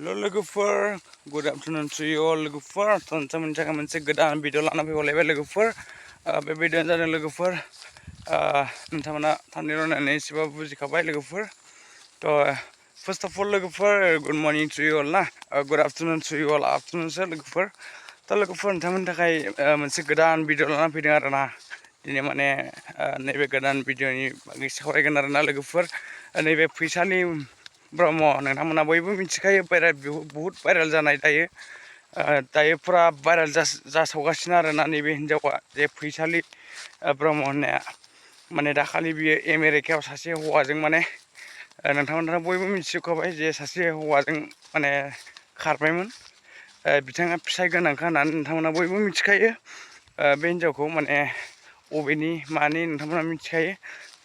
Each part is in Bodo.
Hello logofer, good afternoon to you all logofer. Teman-teman jangan mencegah video lana oleh logofer. Video jalan logofer. Teman-teman taniran ini sebab buji kabai logofer. To first of all logofer, good morning to you all lah. Good afternoon to you all. Afternoon sir logofer. To logofer teman takai mencegah video lana video arana. Ini mana nebe kedan video ini bagi sekolah arana logofer. Nebe pisani Bromo नोंथांमोना बयबो मिथिखायो बहुत भाइरेल जानाय दायो फुरा भाइरेल जासावगासिनो आरोना नैबे हिनजावा जे फैसालि ब्रह्म होननाया माने दाखालि बियो आमेरिकायाव सासे हौवाजों माने नोंथांमोना बयबो मिथिजोबखाबाय जे सासे हौवाजों माने खारबायमोन बिथाङा फिसाय गोनांखा होननानै नोंथांमोना बयबो मिथिखायो बे हिनजावखौ माने अबेनि मानि नोंथांमोना मिथिखायो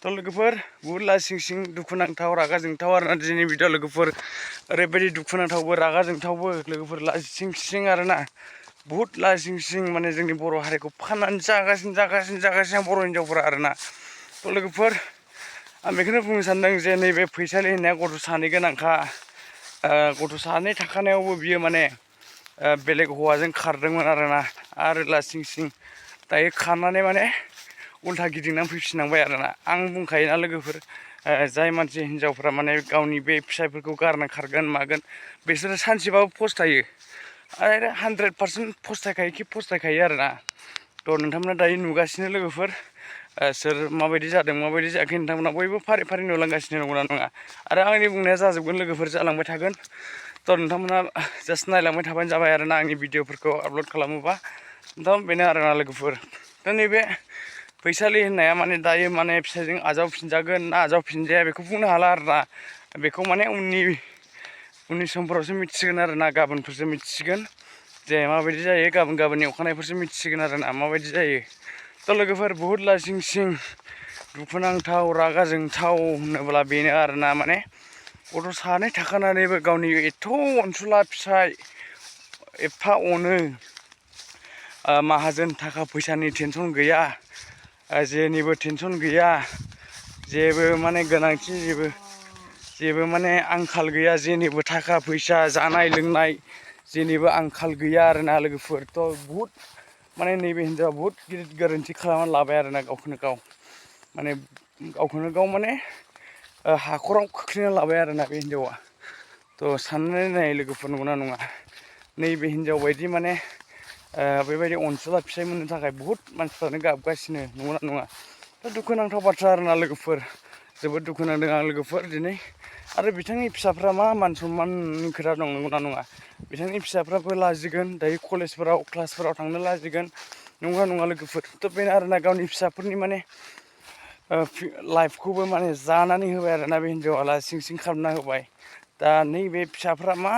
तो लोगोफोर बहुत लासिं दुखुनांथाव रागा जोंथाव आरोना दिनै भिडिअ लोगोफोर ओरैबायदि दुखुनांथावबो रागा जोंथावबो लोगोफोर लासिं आरोना बहुत लासिं माने जोंनि बर' हारिखौ फाननानै जागासिनो बर' हिनजावफोरा आरोना तो लोगोफोर आं बेखौनो बुंनो सानदों जे नैबे फैसालि होननाया गथ' सानै गोनांखा गथ' सानै थाखानायावबो बियो माने बेलेग हौवाजों खारदोंमोन आरोना आरो लासिं दायो खारनानै माने उल्था गिदिंनानै फैफिननांबाय आरोना आं बुंखायोना लोगोफोर जाय मानसि हिनजावफ्रा माने गावनि बे फिसायफोरखौ गारना खारगोन मागोन बिसोरो सानसेबाबो फस्थायो आरो 100% फस्थायखायो आरोना तो नोंथांमोना दायो नुगासिनो लोगोफोर सोर माबायदि जादों माबायदि जायाखै नोंथांमोना बयबो फारि नुलांगासिनो नंगौना नङा आरो आंनि बुंनाया जाजोबगोन लोगोफोर जालांबाय थागोन तो नोंथांमोना जास्ट नायलांबाय थाबानो जाबाय आरोना आंनि भिडिअफोरखौ आपल'ड खालामोबा दा बेनो आरोना लोगोफोर दा नैबे फैसालि होननाया माने दायो माने फिसाजों आजावफिनजागोन ना आजावफिनजाया बेखौ बुंनो हाला आरोना बेखौ माने उननि समफोरावसो मिथिसिगोन आरोना गाबोनफोरसो मिथिसिगोन जे माबायदि जायो गाबोननि अखानायफोरसो मिथिसिगोन आरोना माबायदि जायो तो लोगोफोर बहुत लासिं दुखुनांथाव रागा जोंथाव होनोब्ला बेनो आरोना माने गथ' सानै थाखानानैबो गावनि एथ' अनसुला फिसाय एफा अनो माहाजोन थाखा फैसानि टेनसन गैया जेनिबो टेनसन गैया जेबो माने गोनांथि जेबो माने आंखाल गैया जेनिबो थाखा फैसा जानाय लोंनाय जेनिबो आंखाल गैया आरोना लोगोफोर तो बहुत माने नैबे हिनजावा बहुत गिदिर गोरोन्थि खालामनानै लाबाय आरोना गावखौनो गाव माने हाखराव खोख्लैना लाबाय आरोना बे हिनजावा तो साननानै नाय लोगोफोर नंगौना नङा नैबे हिनजाव बायदि माने बेबायदि अनसुला फिसाय मोननो थाखाय बहुत मानसिफ्रानो गाबगासिनो नंगौना नङा दा दुखुनांथाव बाथ्रा आरोना लोगोफोर जोबोद दुखु नांदों आं लोगोफोर दिनै आरो बिथांनि फिसाफ्रा मा मान सनमाननि खोथा दं नंगौना नङा बिथांनि फिसाफ्राबो लाजिगोन दायो कलेजफोराव क्लासफोराव थांनो लाजिगोन नंगौना नङा लोगोफोर तो बेनो आरोना गावनि फिसाफोरनि माने लाइफखौबो माने जानानै होबाय आरोना बे हिनजावा लासिं खालामना होबाय दा नैबे फिसाफ्रा मा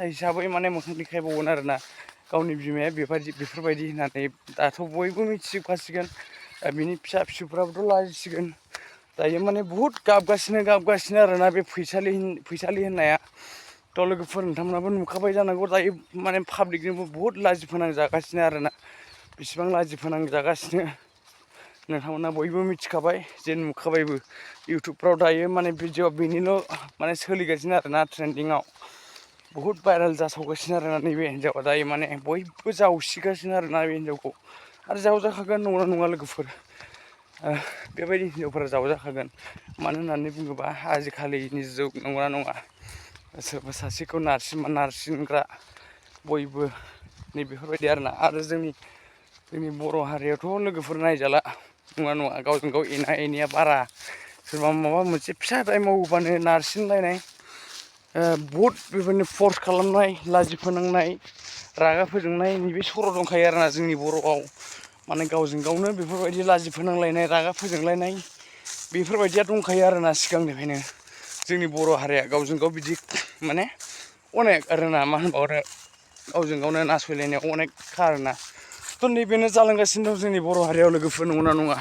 हिसाबै माने मोखां देखायबावगोन आरोना गावनि बिमाया बेफोरबायदि होननानै दाथ' बयबो मिथिजोबखासिगोन बिनि फिसाफ्राबोथ' लाजिसिगोन दायो माने बहुत गाबगासिनो आरोना बे फैसालि होननाया तो लोगोफोर नोंथांमोनाबो नुखाबाय जानांगौ दायो माने पाब्लिकजोंबो बहुत लाजि फोनांजागासिनो आरोना बेसेबां लाजि फोनांजागासिनो नोंथांमोना बयबो मिथिखाबाय जे नुखाबायबो इउटुबफ्राव दायो माने भिडिअ बेनिल' माने सोलिगासिनो आरोना ट्रेन्डिङाव बहुत भाइरेल जासावगासिनो आरोना नैबे हिनजावा दायो माने बयबो जावसिगासिनो आरोना बे हिनजावखौ आरो जावजाखागोन नंगौना नङा लोगोफोर बेबायदि हिनजावफोरा जावजाखागोन मानो होननानै बुङोबा आजिखालिनि जुग नंगौना नङा सोरबा सासेखौ नारसिनग्रा बयबो नैबेफोरबायदि आरोना आरो जोंनि बर' हारियावथ' लोगोफोर नायजाला नङा गावजों गाव एना एनिया बारा सोरबा माबा मोनसे फिसा दाय मावोबानो नारसिनलायनाय बहुत बेबायदिनो फर्स खालामनाय लाजि फोनांनाय रागा फोजोंनाय नैबे सर' दंखायो आरोना जोंनि बर'आव माने गावजों गावनो बेफोरबायदि लाजि फोनांलायनाय रागा फोजोंलायनाय बेफोरबायदिया दंखायो आरोना सिगांनिफ्रायनो जोंनि बर' हारिया गावजों गाव बिदि माने अनेक आरोना मा होनबावनो गावजों गावनो नासयलायनाय अनेकखा आरोना तो नैबेनो जालांगासिनो दं जोंनि बर' हारियाव लोगोफोर नंगौना नङा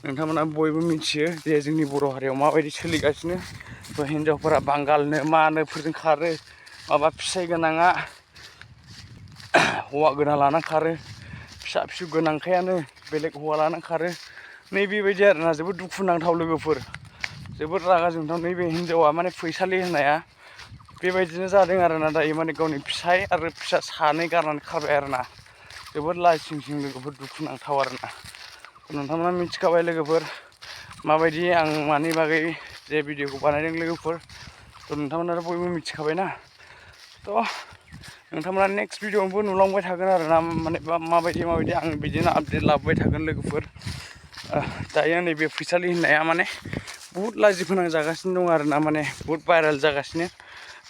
नोंथांमोना बयबो मिथियो जे जोंनि बर' हारियाव माबायदि सोलिगासिनो तो हिनजावफोरा बांगालनो मानोफोरजों खारो माबा फिसाय गोनाङा हौवा गोदान लाना खारो फिसा गोनांखायानो बेलेग हौवा लाना खारो नैबेबायदि आरोना जोबोद दुखुनांथाव लोगोफोर जोबोद रागा जोंथाव नैबे हिनजावा माने फैसालि होननाया बेबायदिनो जादों आरोना दायो माने गावनि फिसाय आरो फिसा सानै गारनानै खारबाय आरोना जोबोद लासिं सिं लोगोफोर दुखुनांथाव आरोना नोंथांमोना मिथिखाबाय लोगोफोर माबायदि आं मानि बागै जे भिडिअखौ बानायदों लोगोफोर थ' नोंथांमोना बयबो मिथिखाबायना थ' नोंथांमोना नेक्स्ट भिडिअआवबो नुलांबाय थागोन आरोना माने माबायदि आं बिदिनो आपडेट लाबोबाय थागोन लोगोफोर दायो नैबे फैसालि होननाया माने बुहुत लाजि फोनांजागासिनो दं आरोना माने बुहुत भाइरेल जागासिनो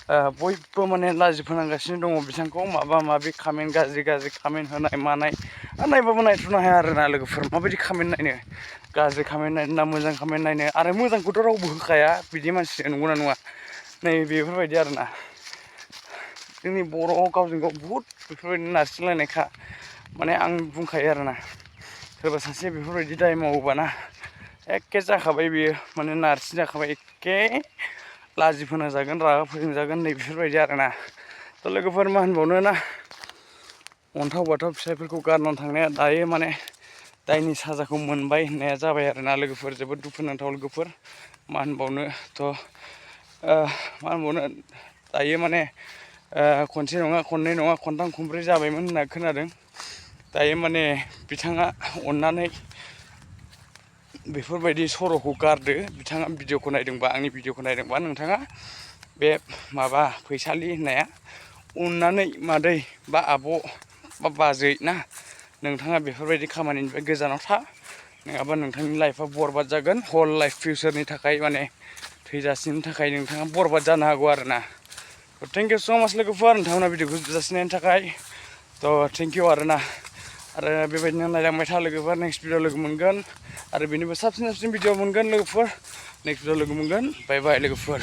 बयबो माने लाजि फोनांगासिनो दङ बिथांखौ माबा माबि कमेन्ट गाज्रि कमेन्ट होनाय मानाय आरो नायबाबो नायथ'नो हाया आरोना लोगोफोर माबायदि कमेन्ट नायनो गाज्रि कमेन्ट नायनो ना मोजां कमेन्ट नायनो आरो मोजांखौथ' रावबो होखाया बिदि मानसि नंगौना नङा नै बेफोरबायदि आरोना जोंनि बर'आव गावजों गाव बुहुत बेफोरबायदि नारसिनलायनायखा माने आं बुंखायो आरोना सोरबा सासे बेफोरबायदि दाय मावोबाना एखे जाखाबाय बियो माने नारसिन जाखाबाय एखे लाजि फोनांजागोन रागा फोजोंजागोन नै बेफोरबायदि आरोना थ' लोगोफोर मा होनबावनो ना अन्थाव बाथाव फिसायफोरखौ गारनानै थांनाया दायो माने दायनि साजाखौ मोनबाय होननाया जाबाय आरोना लोगोफोर जोबोद दुखुनांथाव लोगोफोर मा होनबावनो थ' मा होनबावनो दायो माने खनसे नङा खननै नङा खनथाम खनब्रै जाबायमोन होनना खोनादों दायो माने बिथाङा अननानै बेफोरबायदि सर'खौ गारदो बिथाङा भिडिअखौ नायदोंबा आंनि भिडिअखौ नायदोंबा नोंथाङा बे माबा फैसालि होननाया अननानै मादै बा आब' बा बाजै ना नोंथाङा बेफोरबायदि खामानिनिफ्राय गोजानाव था नङाबा नोंथांनि लाइफआ बरबाद जागोन हल लाइफ फिउचारनि थाखाय माने थैजासिमनि थाखाय नोंथाङा बरबाद जानो हागौ आरोना थेंक इउ स' माच लोगोफोर नोंथांमोना भिडिअखौ जासिनायनि थाखाय थ' थेंक इउ आरोना आरो बेबायदिनो नायलांबाय था लोगोफोर नेक्स्ट भिडिअ लोगो मोनगोन आरो बेनिबो साबसिन भिडिअ मोनगोन लोगोफोर नेक्स्ट भिडिअ लोगो मोनगोन बाय बाय लोगोफोर